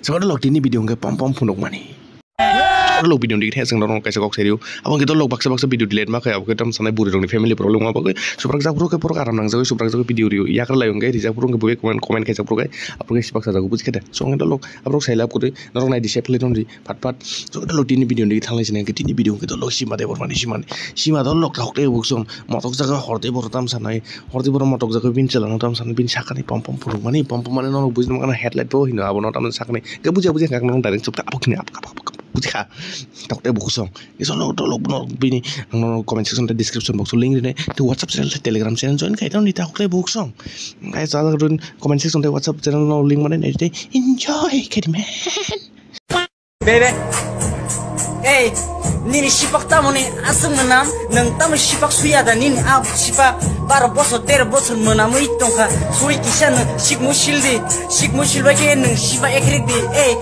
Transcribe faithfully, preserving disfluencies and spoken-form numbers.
Chwng lok tini video hwnkhe pom pom phunukmani. Lok video ni khe chwng norok kaisa kok serio. Abo hwnkhe lok baksa baksa video delete ma khe, abo khe tam sanai buri rokni family problem ma bagwi. Subrak jak phuru khe borok aram nangjagwi, subrak jak video rio. Yakra lai hwnkhe rijak phuru hwnkhe bubai comment, comment kaisa phuru khe. Abo khe sibak sajagwi buji khe de. So hwnkhe lok aborok sai lab kwrwi norok nai di sep khlai tongdi. Phat phat. So, da lo tini video ni thanglai sinai, tini video ke to lok sima de bormani simani. Sima do lok lok de buksong. Motok jaga hor de bor tam sanai. Hor de bor motok jaga bin chalano tam sanai. Bin sakani pom pom phunukmani, pom pom mani norok bujinai mano headlight bo hino abo no tam sakani. Ke buja buja kak norok direct chupta abo kini abo abo abo buji kha. Tok de buksong. Iso lok to lok no bini ang no comment section te description box link rine. Te WhatsApp channel, Telegram channel join khai tong ni tok de buksong. Guys, ala run comment section te WhatsApp channel no link mane nai te enjoy kedi man. Bebe. Ei, nini sipak tamoni aswk mwnam, nwng tamo sipak suya da nini a sipak baro bosor tero bosor mwnamwi tongkha, sui kisa nwng sikmu sildi, sikmu silbai khe nwng sipak ekrik di, ei.